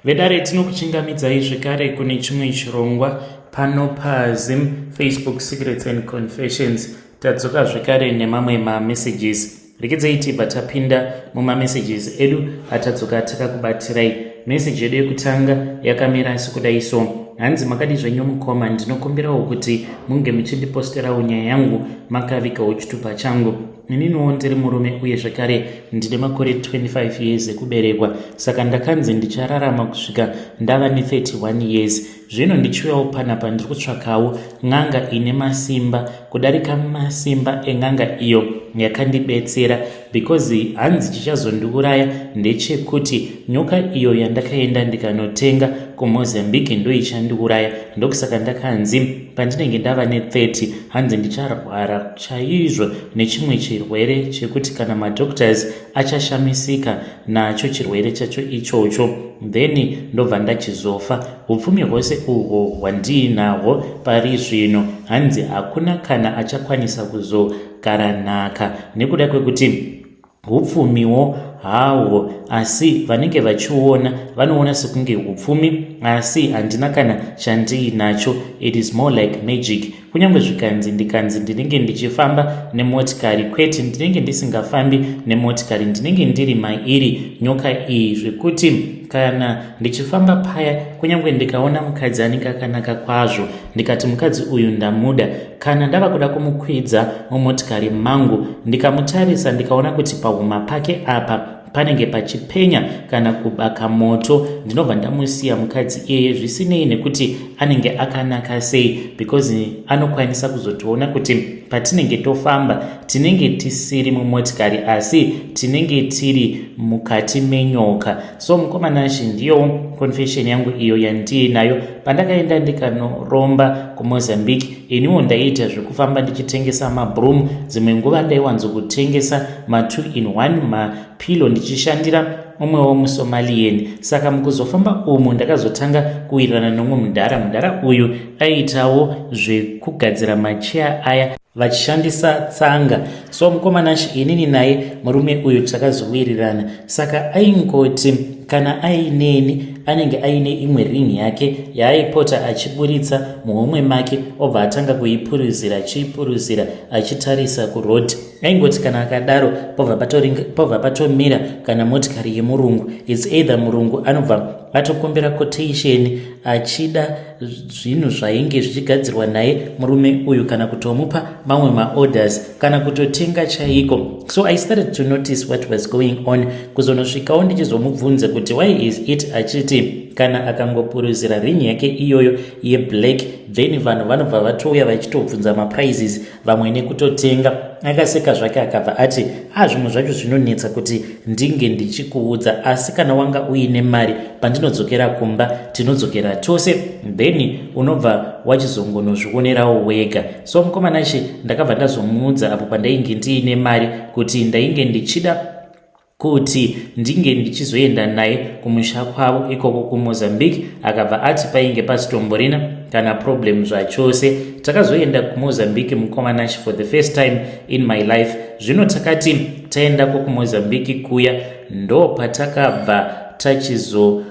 Vedare, tinokuchingamidzai zvekare kune chimwe chirongwa pano paZim Facebook Secrets and Confessions. Tadzoka zvekare nemamwe mamessages. Rekedzai tibva tapinda mumamessages edu atadzoka takakubatirai. Meseji yedu yekutanga yakamira sekudai so: hanzi, "Makadi zvenyu mukoma? Ndinokumbirawo kuti munge muchindiposterawo nyaya yangu makavigawo chitupa changu. Ininiwo ndiri murume uye zvekare ndine makore 25 years ekuberekwa, saka ndakanzi ndichararama kusvika ndava ne31 years. Zvino ndichiuyawo panapa ndiri kutsvakawo n'anga ine masimba kudarika masimba en'anga iyo yakandibetsera, because hanzi chichazondiuraya ndechekuti nyoka iyo yandakaenda ndikanotenga kuMozambique ndo ichandiuraya. Ndokusaka ndakanzi pandinenge ndava ne30, hanzi ndicharwara chaizvo nechimwe chirwere chekuti kana madoctors achashamisika nacho chirwere chacho ichocho, then ndobva ndachizofa. Upfumi hwose uhwo hwandiinahwo pari zvino, hanzi hakuna kana achakwanisa kuzogara nhaka nekuda kwekuti upfumiwo hahwo, asi vanenge vachiona vanoona sekunge upfumi, asi handina kana chandiinacho. It is more like magic. Kunyange zvikanzi ndikanzi ndinenge ndichifamba nemotikari, kwete, ndinenge ndisingafambi nemotikari, ndinenge ndiri mairi nyoka iyi, zvekuti kana ndichifamba paya, kunyange ndikaona mukadzi anenge akanaka kwazvo, ndikati mukadzi uyu ndamuda, kana ndava kuda kumukwidza mumotikari mangu, ndikamutarisa ndikaona kuti pahuma pake apa panenge pachipenya kana kubaka moto, ndinobva ndamusiya mukadzi iyeye, zvisinei nekuti anenge akanaka sei, because anokwanisa kuzotiona kuti patinenge tofamba tinenge tisiri mumotikari, asi tinenge tiri mukati menyoka." So mukoma Nashi, ndiyo confession yangu iyo yandiinayo. Pandakaenda ndikanoromba kuMozambique, iniwo ndaiita zvekufamba ndichitengesa mabroom. Dzimwe nguva ndaiwanzokutengesa ma2 in 1 mapillow, ndichishandira umwewo muSomalian. Saka mukuzofamba umu ndakazotanga kuwirirana nomumwe mudhara. Mudhara uyu aiitawo zvekugadzira macheya aya vachishandisa tsanga. So mukoma Nashi, inini naye murume uyu takazowirirana. Saka aingoti kana aineni, anenge aine imwe ring yake yaaipota achiburitsa muhomwe make, obva atanga kuipuruzira, achiipuruzira achitarisa kuroad. Aingoti kana akadaro, pobva patomira kana motikari yemurungu. It's either murungu anobva atokumbira quotation achida zvinhu zvainge zvichigadzirwa naye murume uyu, kana kutomupa mamwe maorders, kana kutotenga chaiko. So I started to notice what was going on. Kuzonosvikawo ndichizomubvunza kuti why is it, achiti kana akangopuruzira ring yake iyoyo yeblack, then vanhu vanobva vatouya vachitobvunza maprices, vamwe nekutotenga. Akaseka zvake, akabva ati, "A, zvimwe zvacho zvinonetsa kuti ndinge ndichikuudza, asi kana wanga uine mari, pandinodzokera kumba tinodzokera tose, then unobva wachizongonozvionerawo wega." So mukoma Nashi, ndakabva ndazomuudza apo pandainge ndiine mari kuti ndainge ndichida kuti ndinge ndichizoenda naye kumusha kwavo ikoko kuMozambique. Akabva ati painge pasitomborina kana problem zvachose. Takazoenda kuMozambique, mukoma Nashi, for the first time in my life. Zvino takati taendako kuMozambique kuya, ndo patakabva tachizosvika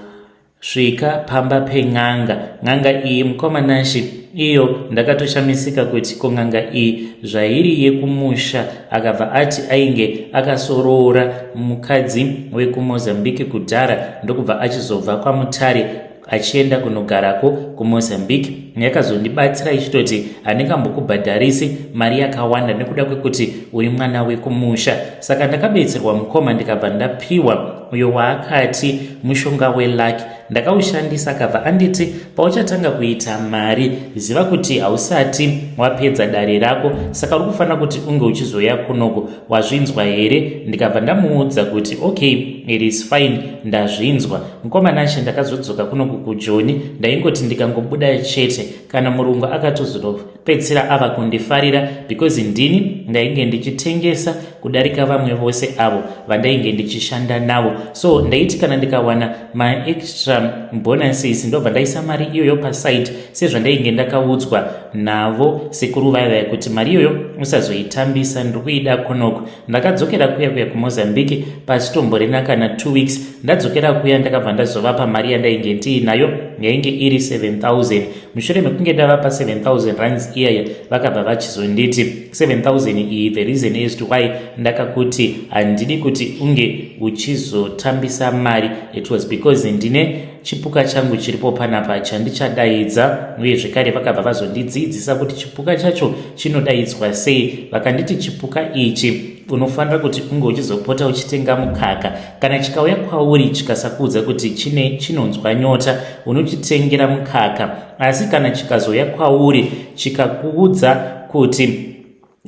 pamba pen'anga. N'anga iyi, mukoma Nashi, iyo ndakatoshamisika kuti ko n'anga iyi zvairi yekumusha. Akabva ati ainge akasoroora mukadzi wekuMozambique kudhara, ndokubva achizobva kwaMutare achienda kunogarako kuMozambique. Yakazondibatsira ichitoti handingambokubhadharisi mari yakawanda nekuda kwekuti uri mwana wekumusha. Saka ndakabetserwa, mukoma, ndikabva ndapiwa uyo waakati mushonga weluck. Ndakaushandisa. Akabva anditi, "Pauchatanga kuita mari, ziva kuti hausati wapedza dare rako, saka uri kufanira kuti unge uchizoya kunoko. Wazvinzwa here?" Ndikabva ndamuudza kuti, "Okay, it is fine, ndazvinzwa." Mukoma Nashe, ndakazodzoka kunoku kuJoni. Ndaingoti ndikangobuda chete, kana murungu akatozopedzisira ava kundifarira, because ndini ndainge ndichitengesa kudarika vamwe vose avo vandainge ndichishanda navo. So ndaiti kana ndikawana maextra maextra bonuses, ndobva ndaisa mari iyoyo paside sezvandainge ndakaudzwa navo sekuru vaya vaya kuti mari iyoyo usazoitambisa, ndiri kuida kunoko. Ndakadzokera kuya kuya kuMozambique pasitomborina kana 2 weeks. Ndadzokera kuya, ndakabva ndazovapa mari yandainge ndiinayo, yainge iri 7000. Mushure mekunge ndavapa 7000 rands iyaya, vakabva vachizonditi 7000 iyi, the reason as to why ndakakuti handidi kuti unge uchizotambisa mari, it was because ndine chipuka changu chiripo panapa chandichadaidza. Uye zvekare vakabva vazondidzidzisa kuti chipuka chacho chinodaidzwa sei. Vakanditi chipuka ichi unofanira kuti unge uchizopota uchitenga mukaka. Kana chikauya kwauri chikasakuudza kuti chine chinonzwa nyota, unochitengera mukaka. Asi kana chikazouya kwauri chikakuudza kuti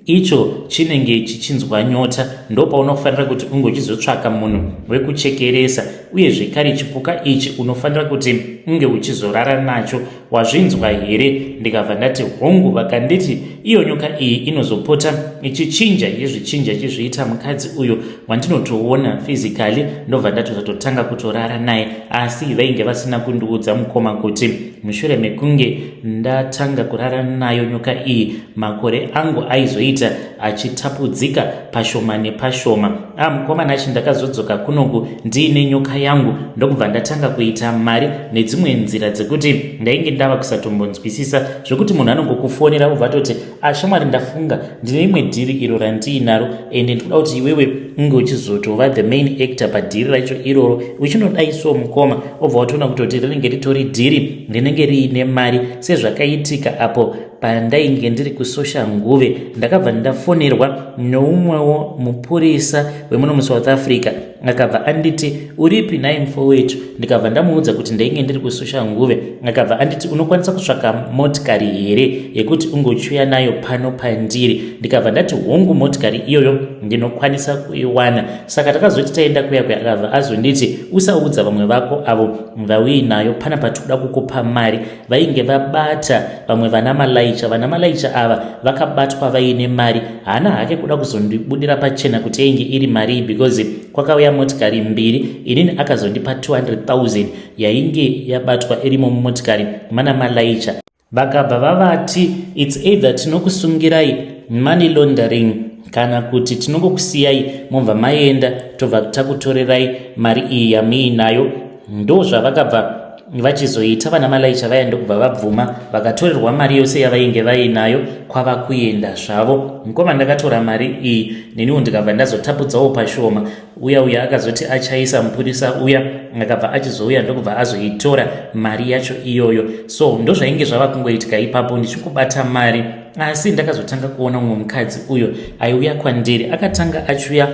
icho chinenge chichinzwa nyota, ndopaunofanira kuti unge uchizotsvaka munhu wekuchekeresa. Uye zvekare chipuka ichi unofanira kuti unge uchizorara nacho, wazvinzwa here? Ndikabva ndati hongu. Vakanditi iyo nyoka iyi inozopota ichichinja, ichizvichinja, ichizviita mukadzi uyo wandinotoona physically. Ndobva ndatozatotanga kutorara naye. Asi vainge vasina kundiudza, mukoma, kuti mushure mekunge ndatanga kurara nayo nyoka iyi, makore angu aizoita achitapudzika pashoma nepashoma. A, mukoma Nachi, ndakazodzoka kunoku ndiine nyoka yangu, ndokubva ndatanga kuita mari nedzimwe nzira dzekuti ndainge ndava kusatombonzwisisa, zvekuti munhu anongokufonera ubva toti, "Ashamwari, ndafunga ndine imwe dhiri iro randiinaro, ende ndikuda kuti iwewe unge uchizotova the main actor padhiri racho iroro." Uchinodaiso, mukoma, obva watoona kutoti rinenge ritori dhiri rinenge riine mari. Sezvakaitika apo pandainge ndiri kuSoshanguve, ndakabva ndafonerwa neumwewo mupurisa wemuno muSouth Africa. Akabva anditi, "Uripi nhai mufo wetu?" Ndikabva ndamuudza kuti ndainge ndiri kuSoshanguve. Akabva anditi, "Unokwanisa kutsvaka motikari here yekuti ungochiuya nayo pano pandiri?" Ndikabva ndati, "Hongu, motikari iyoyo ndinokwanisa kuiwana." Saka takazoti taenda kuya kuya, akabva azonditi, "Usaudza vamwe vako avo vauinayo panapa, tikuda kukupa mari." Vainge vabata vamwe vana malaicha. Vana malaicha ava vakabatwa vaine mari. Haana hake kuda kuzondibudira pachena kuti yainge iri mari, because kwakauya motikari mbiri. Inini akazondipa 200 000 yainge yabatwa irimo mumotikari mana malaicha. Vakabva vavati, "It's either tinokusungirai money laundering kana kuti tinongokusiyai mobva maenda, tobva takutorerai mari iyi yamuinayo." Ndo zvavakabva vachizoita vana malaicha vaya, ndokubva vabvuma, vakatorerwa mari yose yavainge vainayo, kwava kuenda zvavo. Mukoma, ndakatora mari iyi neniwo, ndikabva ndazotapudzawo pashoma. Uya uya akazoti achaisa mupurisa uya akabva achizouya, ndokubva azoitora mari yacho iyoyo. So ndozvainge zvava kungoitika ipapo, ndichingobata mari. Asi ndakazotanga kuona umwe mukadzi uyo aiuya kwandiri. Akatanga achiuya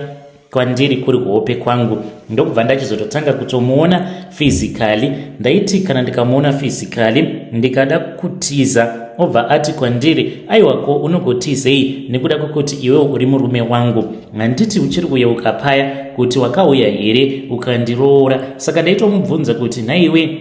kwandiri kuri kuhope kwangu, ndokubva ndachizototanga kutomuona physically. Ndaiti kana ndikamuona physically, ndikada kutiza, obva ati kwandiri, "Aiwa, ko unogotizei nekuda kwekuti iwewo uri murume wangu? Handiti uchiri kuyeuka paya kuti wakauya here ukandiroora?" Saka ndaitomubvunza kuti, "Nhaiwe,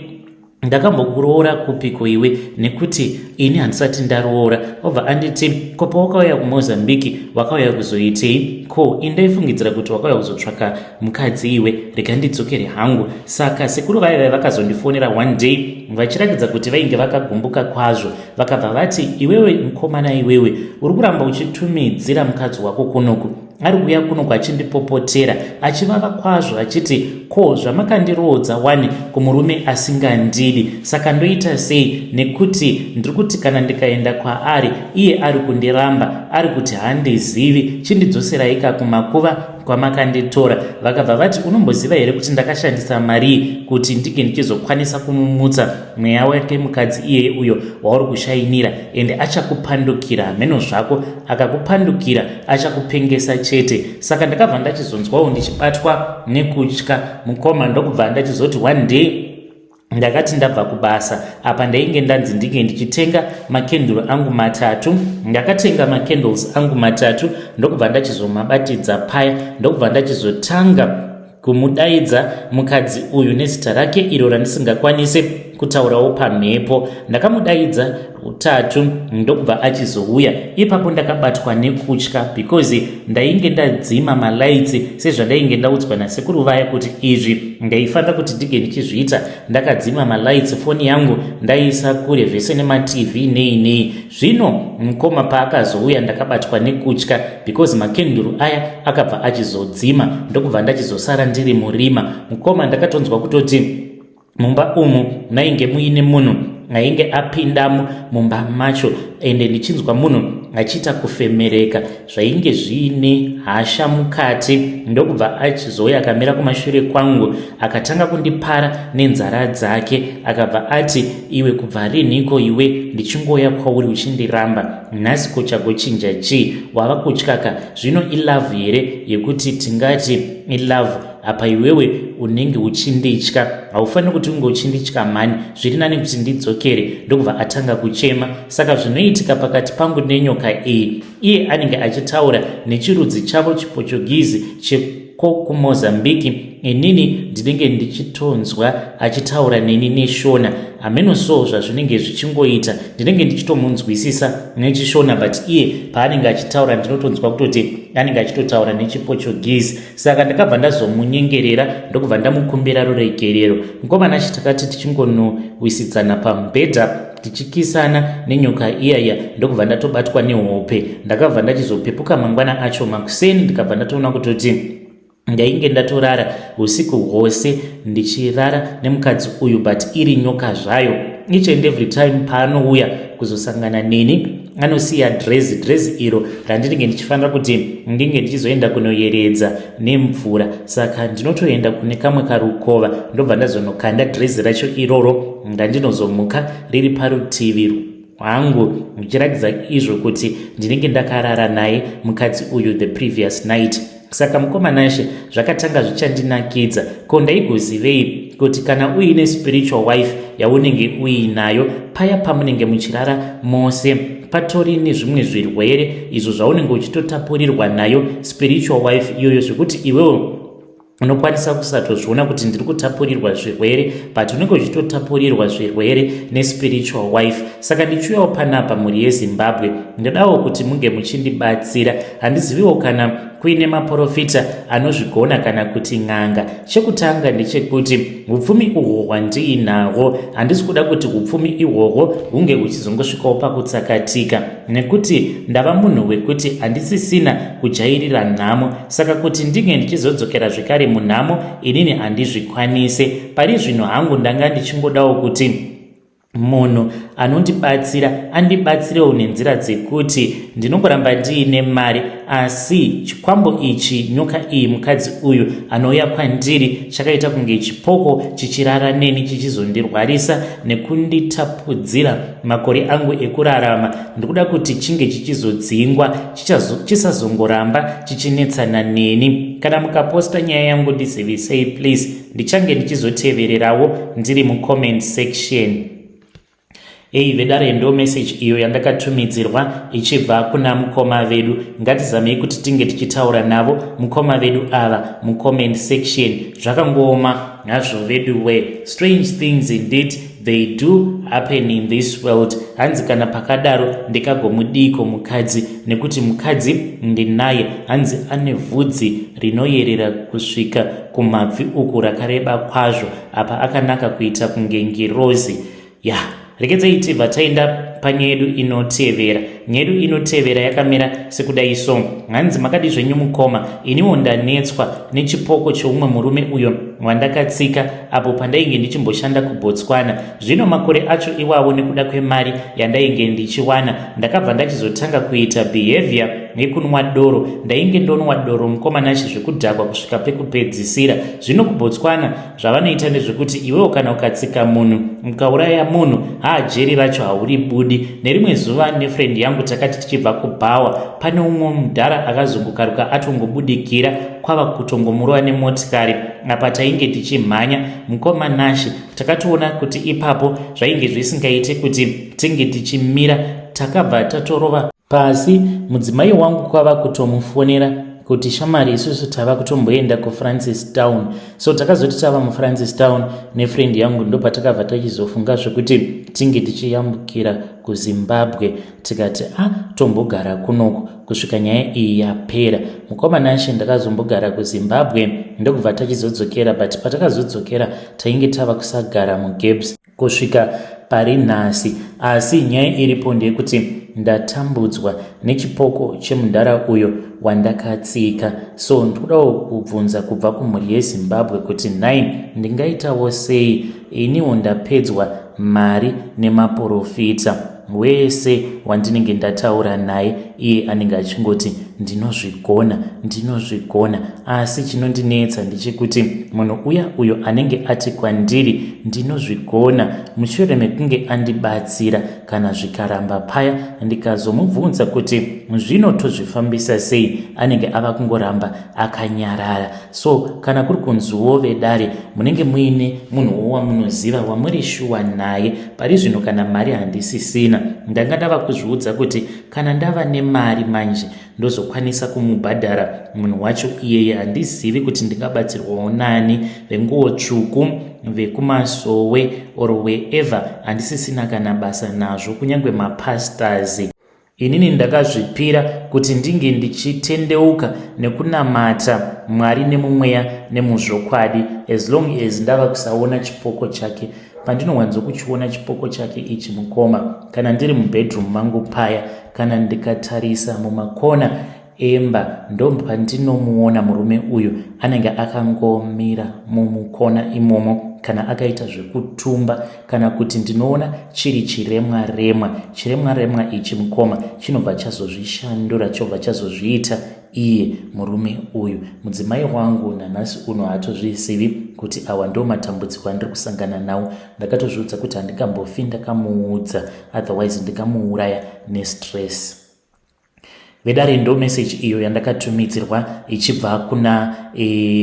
ndakambokuroora kupiko iwe? Nekuti ini handisati ndaroora." Obva anditi, "Ko pawakauya kuMozambique wakauya kuzoitei? Ko indaifungidzira kuti wakauya kuzotsvaka mukadzi iwe. Rega ndidzokere hangu." Saka sekuru vaiva vakazondifonera one day vachiratidza kuti vainge vakagumbuka kwazvo. Vakabva vati, "Iwewe mukomana, iwewe uri kuramba uchitumidzira mukadzi wako kunoku. Ari kuuya kunoku achindipopotera, achivava kwazvo, achiti, 'Ko zvamakandiroodza wani kumurume asingandidi? Saka ndoita sei? Nekuti ndiri kuti kana ndikaenda kwaari, iye ari kundiramba, ari kuti handizivi. Chindidzoserai kumakuva kwamakanditora.'" Vakabva vati, "Unomboziva here kuti ndakashandisa mari kuti ndinge ndichizokwanisa kumumutsa mweya wake mukadzi iyeye uyo wauri kushainira? Ende achakupandukira, hameno zvako. Akakupandukira achakupengesa chete." Saka ndakabva ndachizonzwawo ndichibatwa nekutya, mukoma. Ndokubva ndachizoti one day ndakati ndabva kubasa, apa ndainge ndanzi ndinge ndichitenga makenduru angu matatu. Ndakatenga macandles angu matatu, ndokubva ndachizomabatidza paya, ndokubva ndachizotanga kumudaidza mukadzi uyu nezita rake iro randisingakwanise. kutaurawo pamhepo. Ndakamudaidza rutatu ndokubva achizouya. Ipapo ndakabatwa nekutya because ndainge ndadzima malights sezvandainge ndaudzwa nasekuru vaya kuti izvi ndaifanira kuti ndige ndichizviita ndakadzima malights, foni yangu ndaiisa kure zvese nemaTV nei nei. Zvino mukoma paakazouya ndakabatwa nekutya because makenduru aya akabva achizodzima ndokubva ndachizosara ndiri murima. Mukoma, ndakatonzwa kutoti mumba umu mainge muine munhu ainge apindamo mumba macho, ende ndichinzwa munhu achiita kufemereka zvainge zviine hasha mukati, ndokubva achizouya akamira kumashure kwangu, akatanga kundipara nenzara dzake. Akabva ati, "Iwe, kubva rinhiko iwe ndichingoya kwauri uchindiramba? Nhasi kuchagochinja chii? Wava kutyaka zvino? Ilove here yekuti tingati ilove apa iwewe unenge uchinditya? Haufaniri kuti unge uchinditya mhani. Zviri nani kuti ndidzokere." Ndokubva atanga kuchema. Saka zvinoitika pakati pangu nenyoka iyi, iye anenge achitaura nechirudzi chavo chiPortuguese cheko kuMozambique, inini ndinenge ndichitonzwa achitaura neni neShona. Hameno so zvazvinenge zvichingoita, ndinenge ndichitomunzwisisa nechiShona, but iye paanenge achitaura ndinotonzwa kutoti anenge achitotaura nechiPortuguese. Saka ndakabva ndazomunyengerera, ndokubva ndamukumbira ruregerero. Mukomana, chitakati tichingonowisidzana pamubhedha, tichikisana nenyoka iyaya, ndokubva ndatobatwa nehope. Ndakabva ndachizopepuka mangwana acho makuseni, ndikabva ndatoona kutoti ndainge ndatorara usiku hwose ndichirara nemukadzi uyu, but iri nyoka zvayo. Each and every time paanouya kuzosangana neni anosiya drezi, drezi iro randinenge ndichifanira kuti ndinge ndichizoenda kunoyeredza nemvura. Saka ndinotoenda kune kamwe karukova, ndobva ndazonokanda drezi racho iroro, ndandinozomuka riri parutivi rwangu, zvichiratidza izvo kuti ndinenge ndakarara naye mukadzi uyu the previous night. Saka mukomanashe, zvakatanga zvichandinakidza. Ko ndaigozivei kuti kana uine spiritual wife yaunenge uinayo, paya pamunenge muchirara mose patori nezvimwe zvirwere izvo zvaunenge uchitotapurirwa nayo spiritual wife iyoyo, zvekuti iwewo unokwanisa kusatozviona kuti ndiri kutapurirwa zvirwere, but unenge uchitotapurirwa zvirwere nespiritual wife? Saka ndichiuyawo panapa, mhuri yeZimbabwe, ndodawo kuti munge muchindibatsira. Handiziviwo kana kuine maprofita anozvigona kana kuti n'anga. Chekutanga ndechekuti upfumi uhwo hwandiinahwo, handisi kuda kuti upfumi ihwohwo hunge huchizongosvikawo pakutsakatika, nekuti ndava munhu wekuti handisisina kujairira nhamo. Saka kuti ndinge ndichizodzokera zvekare munhamo, inini handizvikwanise. Pari zvino hangu ndanga ndichingodawo kuti munhu anondibatsira andibatsirewo nenzira dzekuti ndinongoramba ndiine mari, asi chikwambo ichi, nyoka iyi, mukadzi uyu anouya kwandiri chakaita kunge chipoko chichirara neni, chichizondirwarisa nekunditapudzira makore angu ekurarama, ndikuda kuti chinge chichizodzingwa, chisazongoramba chichinetsana neni. Kana mukaposta nyaya yangu, ndizivisei please, ndichange ndichizotevererawo ndiri mucomment section. Ei vedare, ndo message iyo yandakatumidzirwa ichibva kuna mukoma vedu. Ngatizamei kuti tinge tichitaura navo mukoma vedu ava mucomment section. Zvakangooma hazvo vedu we. Strange things indeed, they do happen in this world. Hanzi kana pakadaro ndikagomudiko mukadzi, nekuti mukadzi ndinaye. Hanzi ane vhudzi rinoyerera kusvika kumabvi uku, rakareba kwazvo, apa akanaka kuita kunge ngirozi ya. Rekedzai tibva taenda panyaya yedu inotevera. Nyaya yedu inotevera yakamira sekudai so. Hanzi, "Makadi zvenyu mukoma? Iniwo ndanetswa nechipoko cheumwe murume uyo wandakatsika apo pandainge ndichimboshanda kuBotswana. Zvino makore acho iwawo, nekuda kwemari yandainge ndichiwana, ndakabva ndachizotanga kuita behavior yekunwa doro. Ndainge ndonwa doro, mukomanachi, zvekudhakwa kusvika pekupedzisira. Zvino kuBotswana zvavanoita ndezvekuti iwewo kana ukatsika munhu, ukauraya munhu, haa, jeri racho hauribudi. Nerimwe zuva nefriend yangu takati tichibva kubhawa, pane umwe mudhara akazongokaruka atongobudikira, kwava kutongomurova nemotikari. Apa tainge tichimhanya, mukoma Nashi. Takatoona kuti ipapo zvainge zvisingaite kuti tinge tichimira, takabva tatorova pasi. Mudzimai wangu kwava kutomufonera. kuti shamari isusu tava kutomboenda kuFrancis Town. So takazoti tava muFrancis Town nefriend yangu, ndopatakabva tachizofunga zvekuti tinge tichiyambukira kuZimbabwe. Tikati a ah, tombogara kunoku kusvika nyaya iyi yapera. Mukoma Nashe, ndakazombogara kuZimbabwe ndokubva tachizodzokera, but patakazodzokera tainge tava kusagara muGabs kusvika pari nhasi. Asi nyaya iripo ndeyekuti ndatambudzwa nechipoko chemudhara uyo wandakatsika. So ndikudawo kubvunza kubva kumhuri yeZimbabwe kuti nhai, ndingaitawo sei? Iniwo ndapedzwa mari nemaprofita wese wandinenge ndataura naye, iye anenge achingoti ndinozvigona, ndinozvigona. Asi chinondinetsa ndechekuti munhu uya uyo anenge ati kwandiri ndinozvigona, mushure mekunge andibatsira, kana zvikaramba paya ndikazomubvunza kuti zvino tozvifambisa sei, anenge ava kungoramba akanyarara. So kana kuri kunziwo vedare munenge muine munhuwo wamunoziva wamuri shuwa naye, pari zvino kana mari handisisina. Ndanga ndava kuzviudza kuti kana ndava nemari manje ndozokwanisa kumubhadhara munhu wacho iyeye. Handizivi kuti ndingabatsirwawo nani, venguo tsvuku, vekumasowe or wherever, handisisina kana basa nazvo, kunyange mapastors. Inini ndakazvipira kuti ndinge ndichitendeuka nekunamata Mwari nemumweya nemuzvokwadi, as long as ndava kusaona chipoko chake. Pandinowanzokuchiona chipoko chake ichi, mukoma, kana ndiri mubedroom mangu paya, kana ndikatarisa mumakona emba, ndopandinomuona murume uyu anenge akangomira mumukona imomo, kana akaita zvekutumba, kana kuti ndinoona chiri chiremwa remwa. Chiremwa remwa ichi, mukoma, chinobva chazozvishandura, chobva chazozviita iye murume uyu. Mudzimai wangu nanhasi uno haatozvizivi kuti awa ndo matambudziko andiri kusangana nawo. Ndakatozviudza kuti handingambofi ndakamuudza, otherwise ndingamuuraya nestress. Vedare, ndo message iyo yandakatumidzirwa ichibva kuna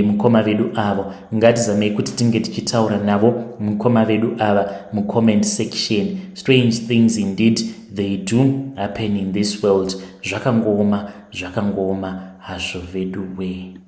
mukoma vedu avo. Ngatizamei kuti tinge tichitaura navo mukoma vedu ava mucomment section. Strange things indeed, they do happen in this world. Zvakangooma, zvakangooma hazvo vedu we.